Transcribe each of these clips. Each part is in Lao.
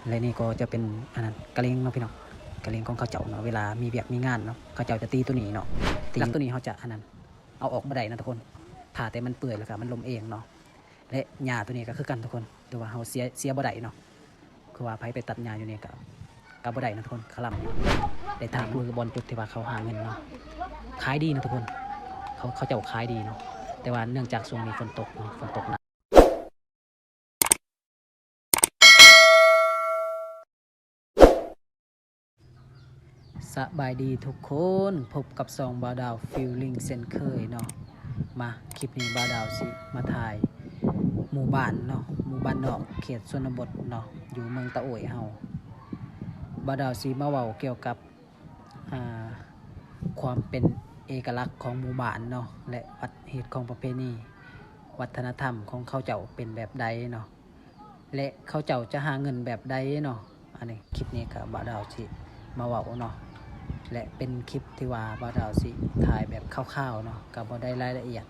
ແລະນີ້ກໍຈະເປັນ ອັນນັ້ນ ກະເລັງເນາະພີ່ນ້ອງ ກະເລັງຂອງເຂົາເຈົ້າເນາະ ເວລາມີວຽກມີງານເນາະ ເຂົາເຈົ້າຈະຕີໂຕນີ້ເນາະ ຕີ ຫຼັກໂຕນີ້ເຮົາຈະ ອັນນັ້ນ ເອົາອອກບໍ່ໄດ້ນະທຸກຄົນ ຖ້າແຕ່ມັນເປື່ອຍແລ້ວກໍມັນລົ້ມເອງເນາະ ແລະຫຍ້າໂຕນີ້ກໍຄືກັນທຸກຄົນ ຫຼືວ່າເຮົາເສຍ ເສຍບໍ່ໄດ້ເນາະ ຄືວ່າໃຜໄປຕັດຫຍ້າຢູ່ນີ້ກໍ ກໍບໍ່ໄດ້ນະທຸກຄົນ ຄະລຳ ໄດ້ຖາມມືບ່ອນຈຸດທີ່ວ່າເຂົາຫາເງິນເນາະ ຂາຍດີນະທຸກຄົນ ເຂົາ ເຂົາເຈົ້າຂາຍດີເນາະ ແຕ່ວ່າເນື່ອງຈາກຊ່ວງນີ້ຝົນຕົກເນາະ ຝົນຕົກໜັກ. ສະບາຍດີທຸກຄົນ ພົບກັບຊ່ອງບ່າວດາວຟີລລິງເຊັ່ນເຄີຍເນາະ ມາ ຄລິບນີ້ບ່າວດາວຊິມາຖ່າຍໝູ່ບ້ານເນາະ ໝູ່ບ້ານນອກເຂດຊົນນະບົດເນາະ ຢູ່ເມືອງຕາໂອ້ຍເຮົາ ບ່າວດາວຊິມາເວົ້າກ່ຽວກັບ ອ່າ ຄວາມເປັນເອກະລັກຂອງໝູ່ບ້ານເນາະ ແລະ ວັດ ຮີດຄອງປະເພນີ ວັດທະນະທຳຂອງເຂົາເຈົ້າເປັນແບບໃດເນາະ ແລະ ເຂົາເຈົ້າຈະຫາເງິນແບບໃດເນາະ ອັນນີ້ຄລິບນີ້ກໍບ່າວດາວຊິມາເວົ້າເນາະ ແລະ ເປັນຄລິບທີ່ວ່າບ່າວດາວຊິຖ່າຍແບບຄ່າວໆເນາະ ກໍບໍ່ໄດ້ລາຍລະອຽດ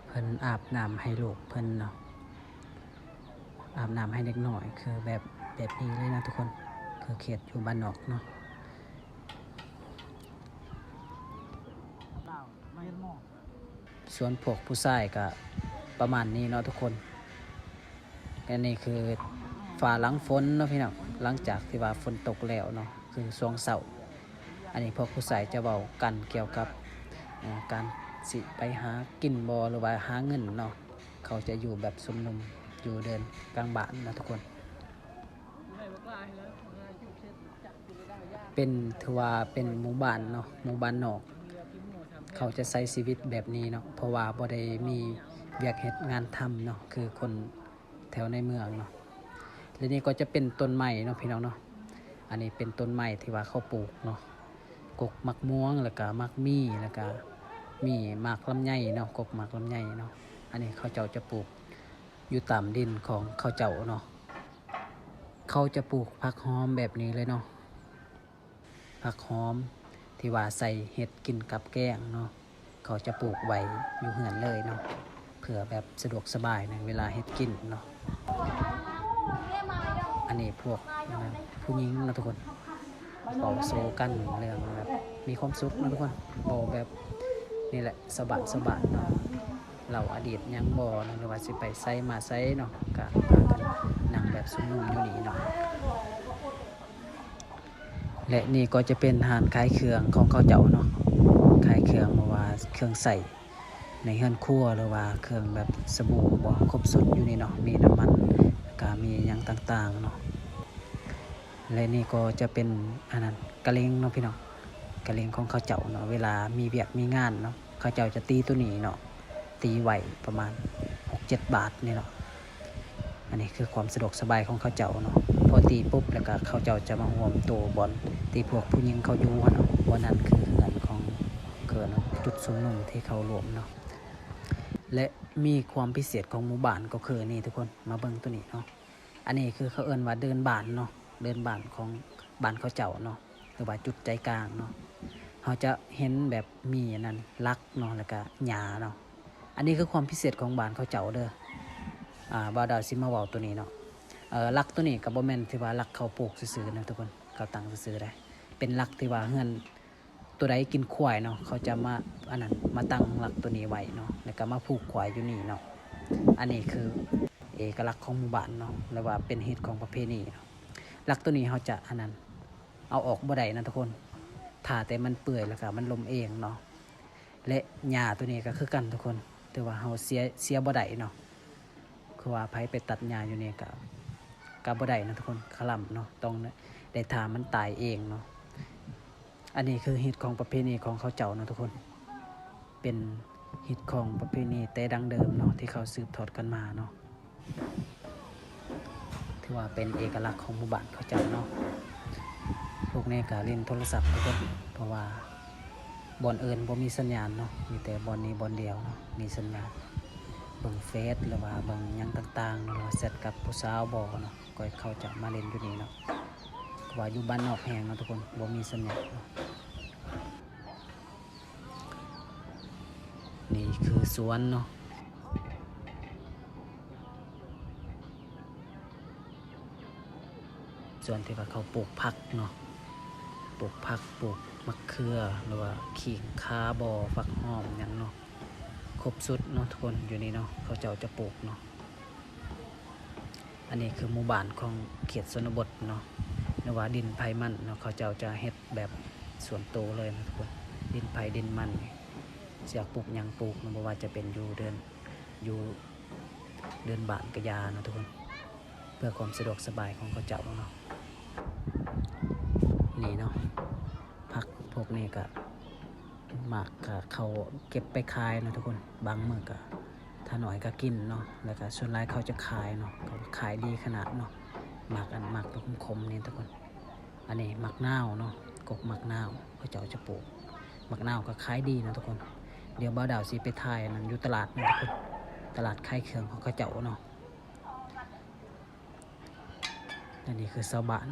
ເພິ່ນອາບນ້ຳໃຫ້ລູກເພິ່ນເນາະ ອາບນ້ຳໃຫ້ເດັກນ້ອຍ ຄືແບບ ແບບນີ້ເລີຍນະທຸກຄົນ ຄືເຂດຢູ່ບ້ານນອກເນາະ ສ່ວນພວກຜູ້ຊາຍກະປະມານນີ້ເນາະທຸກຄົນ ອັນນີ້ຄືຝາຫຼັງຝົນເນາະພີ່ນ້ອງ ຫຼັງຈາກທີ່ວ່າຝົນຕົກແລ້ວເນາະ ຄືຊ່ວງເຊົ້າ ອັນນີ້ພວກຜູ້ຊາຍຈະເວົ້າກັນກ່ຽວກັບ ເອີ ການຊິໄປຫາກິນບໍ່ ຫຼືວ່າຫາເງິນເນາະ ເຂົາຈະຢູ່ແບບຊຸມນຸມ ຢູ່ເດີ່ນກາງບ້ານເນາະທຸກຄົນ ເປັນ ຖືວ່າເປັນໝູ່ບ້ານເນາະ ໝູ່ບ້ານນອກ ເຂົາຈະໃຊ້ຊີວິດແບບນີ້ເນາະ ເພາະວ່າບໍ່ໄດ້ມີວຽກເຮັດງານທຳເນາະ ຄືຄົນແຖວໃນເມືອງເນາະ ແລະນີ້ກໍຈະເປັນຕົ້ນໄມ້ເນາະພີ່ນ້ອງເນາະ ອັນນີ້ເປັນຕົ້ນໄມ້ທີ່ວ່າເຂົາປູກເນາະ ກົກໝາກມ່ວງ ແລ້ວກະໝາກມີ່ ແລ້ວກະມີໝາກລຳໄຍເນາະ ກົກໝາກລຳໄຍເນາະ ອັນນີ້ເຂົາເຈົ້າຈະປູກຢູ່ຕາມດິນຂອງເຂົາເຈົ້າເນາະ ເຂົາຈະປູກຜັກຫອມແບບນີ້ເລີຍເນາະ ຜັກຫອມທີ່ວ່າໃສ່ເຮັດກິນກັບແກງເນາະ ເຂົາຈະປູກໄວ້ຢູ່ເຮືອນເລີຍເນາະ ເພື່ອແບບສະດວກສະບາຍໃນເວລາເຮັດກິນເນາະ ອັນນີ້ພວກ ອັນນັ້ນ ຜູ້ຍິງເນາະທຸກຄົນ ເວົ້າໂຊກັນເລື່ອງແບບມີຄວາມສຸກເນາະທຸກຄົນ ເວົ້າແບບນີ້ແຫຼະ ສະບາຍໆເນາະ ເລົ່າອະດີດຫຍັງບໍ່ເນາະ ຫຼືວ່າຊິໄປໃສມາໃສເນາະ ກະພາກັນນັ່ງແບບຊຸມນຸມຢູ່ນີ້ເນາະ ແລະນີ້ກໍຈະເປັນຮ້ານຂາຍເຄື່ອງຂອງເຂົາເຈົ້າເນາະ ຂາຍເຄື່ອງ ບໍ່ວ່າເຄື່ອງໃຊ້ໃນເຮືອນຄົວ ຫຼືວ່າເຄື່ອງແບບສະບູບໍ່ ຄົບຊຸດຢູ່ນີ້ເນາະ ມີນ້ຳມັນ ແລ້ວກະມີຫຍັງຕ່າງໆເນາະ ແລະນີ້ກໍຈະເປັນ ອັນນັ້ນ ກະເລັງເນາະພີ່ນ້ອງ ກະເລັງຂອງເຂົາເຈົ້າເນາະ ເວລາມີວຽກມີງານເນາະ ເຂົາເຈົ້າຈະຕີໂຕນີ້ເນາະ ຕີໄວ້ປະມານຫົກເຈັດບາດນີ້ເນາະ ອັນນີ້ຄືຄວາມສະດວກສະບາຍຂອງເຂົາເຈົ້າເນາະ ພໍຕີປຸບແລ້ວກະເຂົາເຈົ້າຈະມາຮວມໂຕບ່ອນທີ່ພວກຜູ້ຍິງເຂົາຢູ່ຫັ້ນເນາະ ບ່ອນນັ້ນຄືເຮືອນຂອງ ຄືເນາະ ຈຸດຊຸມນຸມທີ່ເຂົາລວມເນາະ ແລະມີຄວາມພິເສດຂອງໝູ່ບ້ານກໍຄືນີ້ທຸກຄົນ ມາເບິ່ງໂຕນີ້ເນາະ ອັນນີ້ຄືເຂົາເອີ້ນວ່າເດີ່ນບ້ານເນາະ ເດີ່ນບ້ານຂອງບ້ານເຂົາເຈົ້າເນາະ ຫຼືວ່າຈຸດໃຈກາງເນາະ ເຮົາຈະເຫັນແບບມີອັນນັ້ນ ຫຼັກເນາະ ແລ້ວກະຫຍ້າເນາະ ອັນນີ້ຄືຄວາມພິເສດຂອງບ້ານເຂົາເຈົ້າເດີ ອ່າ ບ່າວດາວຊິມາເວົ້າໂຕນີ້ເນາະ ເອີ ຫຼັກໂຕນີ້ກໍບໍ່ແມ່ນທີ່ວ່າຫຼັກເຂົາປູກຊື່ໆນະທຸກຄົນ ເຂົາຕັ້ງຊື່ໆໄດ໋ ເປັນຫຼັກທີ່ວ່າເຮືອນ ໂຕໃດກິນຄວາຍເນາະ ເຂົາຈະມາ ອັນນັ້ນ ມາຕັ້ງຫຼັກໂຕນີ້ໄວ້ເນາະ ແລ້ວກໍມາຜູກຄວາຍຢູ່ນີ້ເນາະ ອັນນີ້ຄືເອກະລັກຂອງໝູ່ບ້ານເນາະ ຫຼືວ່າເປັນຮີດຄອງປະເພນີເນາະ ຫຼັກໂຕນີ້ເຮົາຈະ ອັນນັ້ນ ເອົາອອກບໍ່ໄດ້ນະທຸກຄົນ ຖ້າແຕ່ມັນເປື່ອຍແລ້ວກໍມັນລົ້ມເອງເນາະ ແລະຫຍ້າໂຕນີ້ກໍຄືກັນທຸກຄົນ ຖືວ່າເຮົາເສຍ ເສຍບໍ່ໄດ້ເນາະ ຄືວ່າໃຜໄປຕັດຫຍ້າຢູ່ນີ້ກໍ ກໍບໍ່ໄດ້ນະທຸກຄົນ ຄະລຳເນາະ ຕ້ອງໄດ້ຖ້າມັນຕາຍເອງເນາະ ອັນນີ້ຄືຮີດຄອງປະເພນີຂອງເຂົາເຈົ້າເນາະທຸກຄົນ ເປັນຮີດຄອງປະເພນີແຕ່ດັ້ງເດີມເນາະ ທີ່ເຂົາສືບທອດກັນມາເນາະ ຖືວ່າເປັນເອກະລັກຂອງໝູ່ບ້ານເຂົາເຈົ້າເນາະ ພວກນີ້ກໍຫຼິ້ນໂທລະສັບທຸກຄົນ ເພາະວ່າບ່ອນອື່ນບໍ່ມີສັນຍານເນາະ ມີແຕ່ບ່ອນນີ້ບ່ອນດຽວເນາະ ມີສັນຍານ ເບິ່ງເຟສ ຫຼືວ່າເບິ່ງຫຍັງຕ່າງໆເນາະ ຫຼືວ່າແຊັດກັບຜູ້ສາວບໍ່ເນາະ ກໍເຂົາຈະມາຫຼິ້ນຢູ່ນີ້ເນາະ ເພາະວ່າຢູ່ບ້ານນອກແຮງເນາະທຸກຄົນ ບໍ່ມີສັນຍານເນາະ ນີ້ຄືສວນເນາະ ເ ສ່ວນທີ່ວ່າເຂົາປູກຜັກເນາະ ປູກຜັກ ປູກໝາກເຂືອ ຫຼືວ່າຂີງຂ່າບໍ ຝັກຫອມຫຍັງເນາະ ຄົບຊຸດເນາະທຸກຄົນ. ຢູ່ນີ້ເນາະ ເຂົາເຈົ້າຈະປູກເນາະ. ອັນນີ້ຄືໝູ່ບ້ານຂອງເຂດຊົນນະບົດເນາະ ຫຼືວ່າດິນໃຜມັນເນາະ ເຂົາເຈົ້າຈະເຮັດແບບສ່ວນໂຕເລີຍເນາະທຸກຄົນ. ດິນໃຜດິນມັນ ຊິຢາກປູກຫຍັງປູກເນາະ ບໍ່ວ່າຈະເປັນຢູ່ເດີ່ນ ຢູ່ເດີ່ນບ້ານກະຢ່າເນາະທຸກຄົນ ເພື່ອຄວາມສະດວກສະບາຍຂອງເຂົາເຈົ້າເນາະ. ນີ້ເນາະ ຜັກພວກນີ້ກະ ໝາກກະເຂົາເກັບໄປຂາຍເນາະທຸກຄົນ. ບາງມື້ກະ ຖ້າໜ້ອຍກະກິນເນາະ ແລ້ວກະສ່ວນຫຼາຍເຂົາຈະຂາຍເນາະ ເຂົາຂາຍດີຂະໜາດເນາະ. ໝາກອັນ ໝາກຕົວຂົມໆນີ້ທຸກຄົນ. ອັນນີ້ໝາກນາວເນາະ ກົກໝາກນາວ ເຂົາເຈົ້າຈະປູກໝາກນາວ ກະຂາຍດີເນາະທຸກຄົນ. ດຽວບ່າວດາວຊິໄປຖ່າຍອັນນັ້ນຢູ່ຕະຫຼາດເນາະທຸກຄົນ ຕະຫຼາດຂາຍເຄື່ອງຂອງເຂົາເຈົ້າເນາະ. ອັນນີ້ຄືຊາວບ້ານ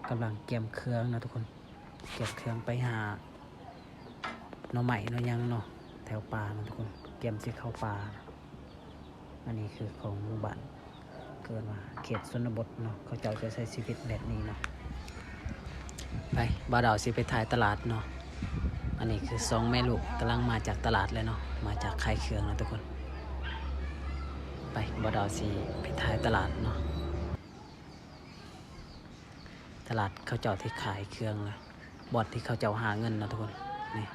ກຳລັງກຽມເຄື່ອງເນາະທຸກຄົນ ກຽມເຄື່ອງໄປຫາໜໍ່ໄມ້ໜໍ່ຫຍັງເນາະ ແຖວປ່າເນາະທຸກຄົນ ກຽມຊິເຂົ້າປ່າ. ອັນນີ້ຄືຂອງໝູ່ບ້ານ ເອີ້ນວ່າເຂດຊົນນະບົດເນາະ ເຂົາເຈົ້າຈະໃຊ້ຊີວິດແບບນີ້ເນາະ. ໄປ ບ່າວດາວຊິໄປຖ່າຍຕະຫຼາດເນາະ. ອັນນີ້ຄືສອງແມ່ລູກກຳລັງມາຈາກຕະຫຼາດເລີຍເນາະ ມາຈາກຂາຍເຄື່ອງເນາະທຸກຄົນ. ໄປ ບ່າວດາວຊິໄປຖ່າຍຕະຫຼາດເນາະ. ຕະຫຼາດເຂົາເຈົ້າທີ່ຂາຍເຄື່ອງນະ ບ່ອນທີ່ເຂົາເຈົ້າຫາເງິນເນາະທຸກຄົນ. ນີ້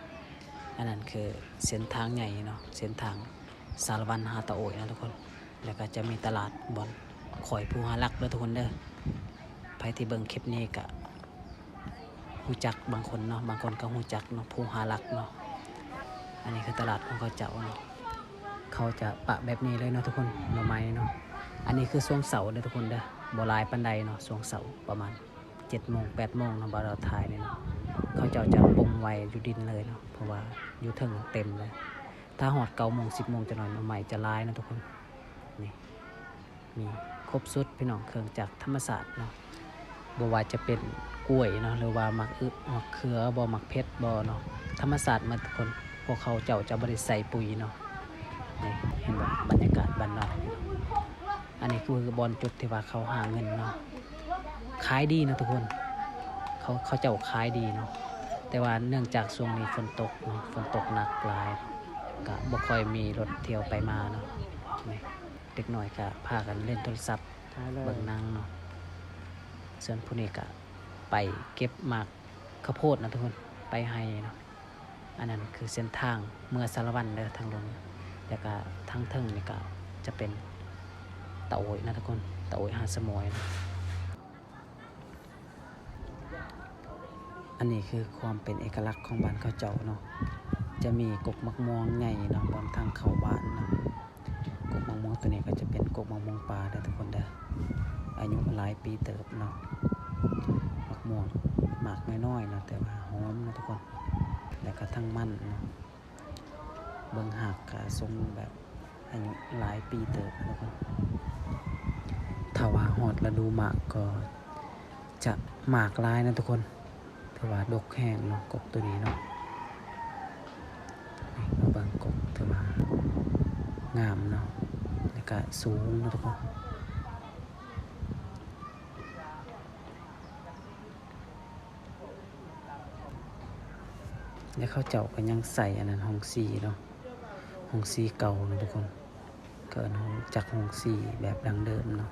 ອັນນັ້ນຄືເສັ້ນທາງໃຫຍ່ເນາະ ເສັ້ນທາງສາລະວັນຫາຕາໂອຍເນາະທຸກຄົນ. ແລ້ວກະຈະມີຕະຫຼາດບ່ອນຄອຍພູຫາຫຼັກເດີທຸກຄົນເດີ. ໃຜທີ່ເບິ່ງຄລິບນີ້ກະຮູ້ຈັກບາງຄົນເນາະ ບາງຄົນກະຮູ້ຈັກເນາະ ພູຫາຫຼັກເນາະ. ອັນນີ້ຄືຕະຫຼາດຂອງເຂົາເຈົ້າເນາະ ເຂົາຈະປະແບບນີ້ເລີຍເນາະທຸກຄົນ ໜໍ່ໄມ້ເນາະ. ອັນນີ້ຄືຊ່ວງເຊົ້າເດີທຸກຄົນເດີ ບໍ່ຫຼາຍປານໃດເນາະ ຊ່ວງເຊົ້າປະມານເຈັດໂມງແປດໂມງເນາະ ບ່າວດາວຖ່າຍນີ້ເນາະ. ເຂົາເຈົ້າຈະປົງໄວ້ຢູ່ດິນເລີຍເນາະ ເພາະວ່າຢູ່ເທິງເຕັມເລີຍ. ຖ້າຮອດເກົ້າໂມງສິບໂມງຈັກໜ້ອຍ ໜໍ່ໄມ້ຈະຫຼາຍເນາະທຸກຄົນ. ນີ້ ມີຄົບຊຸດພີ່ນ້ອງ ເຄື່ອງຈັກທຳມະຊາດເນາະ ບໍ່ວ່າຈະເປັນກ້ວຍເນາະ ຫຼືວ່າໝາກອຶ ໝາກເຂືອບໍ ໝາກເຜັດບໍເນາະ ທຳມະຊາດໝົດທຸກຄົນ. ພວກເຂົາເຈົ້າຈະບໍ່ໄດ້ໃສ່ປຸ໋ຍເນາະ. ນີ້ເຫັນບໍ່ ບັນຍາກາດບ້ານນອກ. ອັນນີ້ຄືບ່ອນຈຸດທີ່ວ່າເຂົາຫາເງິນເນາະ ຂາຍດີເນາະທຸກຄົນ. ເຂົາ ເຂົາເຈົ້າຂາຍດີເນາະ ແຕ່ວ່າເນື່ອງຈາກຊ່ວງນີ້ຝົນຕົກເນາະ ຝົນຕົກໜັກຫຼາຍ ກະບໍ່ຄ່ອຍມີລົດທ່ຽວໄປມາເນາະ. ນີ້ ເດັກນ້ອຍກະພາກັນຫຼິ້ນໂທລະສັບ ເບິ່ງໜັງເນາະ. ສ່ວນຜູ້ນີ້ກະໄປເກັບໝາກເຂົ້າໂພດນະທຸກຄົນ ໄປໄຮ່ເນາະ. ອັນນັ້ນຄືເສັ້ນທາງເມືອສາລະວັນເດີ ທາງລົງ ແລ້ວກະທາງເທິງນີ້ກະຈະເປັນຕາໂອຍນະທຸກຄົນ ຕາໂອຍຫາດສະໝອຍເນາະ. ອັນນີ້ຄືຄວາມເປັນເອກະລັກຂອງບ້ານເຂົາເຈົ້າເນາະ ຈະມີກົກໝາກມ່ວງໃຫຍ່ເນາະ ບ່ອນທາງເຂົ້າບ້ານເນາະ. ກົກໝາກມ່ວງໂຕນີ້ກະຈະເປັນກົກໝາກມ່ວງປ່າເດີທຸກຄົນເດີ ອາຍຸຫຼາຍປີເຕີບເນາະ. ໝາກມ່ວງໝາກນ້ອຍໆເນາະ ແຕ່ວ່າຫອມເນາະທຸກຄົນ. ແລ້ວກະທັງມັນເນາະ ເບິ່ງຮາກກະຊົງແບບອາຍຸຫຼາຍປີເຕີບເນາະທຸກຄົນ. ຖ້າວ່າຮອດລະດູໝາກກໍຈະໝາກຫຼາຍເນາະທຸກຄົນ. ຖືວ່າດົກແຮງເນາະ ກົກໂຕນີ້ເນາະ. ນີ້ມາເບິ່ງກົກ ຖືວ່າງາມເນາະ ແລ້ວກະສູງເນາະທຸກຄົນ. ແລ້ວເຂົາເຈົ້າກະຍັງໃສ່ອັນນັ້ນ ໂຮງສີເນາະ ໂຮງສີເກົ່າເນາະທຸກຄົນ. ເຂົາເອີ້ນໂຮງ ຈັກໂຮງສີແບບດັ້ງເດີມເນາະ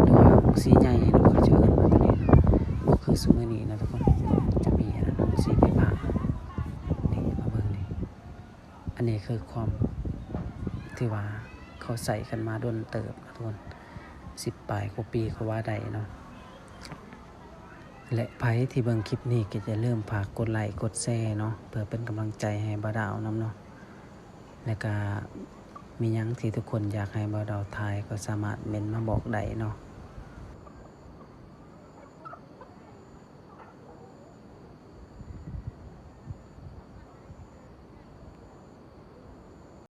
ຫຼືວ່າໂຮງສີໃຫຍ່ເນາະ ເຂົາຈະເອີ້ນວ່າໂຕນີ້ເນາະ. ບໍ່ຄືຊຸມື້ນີ້ເນາະທຸກຄົນ ຈະມີອັນນັ້ນ ໂຮງສີໄຟຟ້າ. ນີ້ ມາເບິ່ງນີ້ ອັນນີ້ຄືຄວາມທີ່ວ່າເຂົາໃຊ້ກັນມາດົນເຕີບເນາະທຸກຄົນ ສິບປາຍກວ່າປີກໍວ່າໄດ້ເນາະ. ແລະ ໃຜທີ່ເບິ່ງຄລິບນີ້ກໍຢ່າລືມຝາກກົດໄລກົດແຊເນາະ ເພື່ອເປັນກຳລັງໃຈໃຫ້ບ່າວດາວນຳເນາະ. ແລ້ວກະມີຫຍັງທີ່ທຸກຄົນຢາກໃຫ້ບ່າວດາວຖ່າຍກໍສາມາດເມັ້ນມາບອກໄດ້ເນາະ.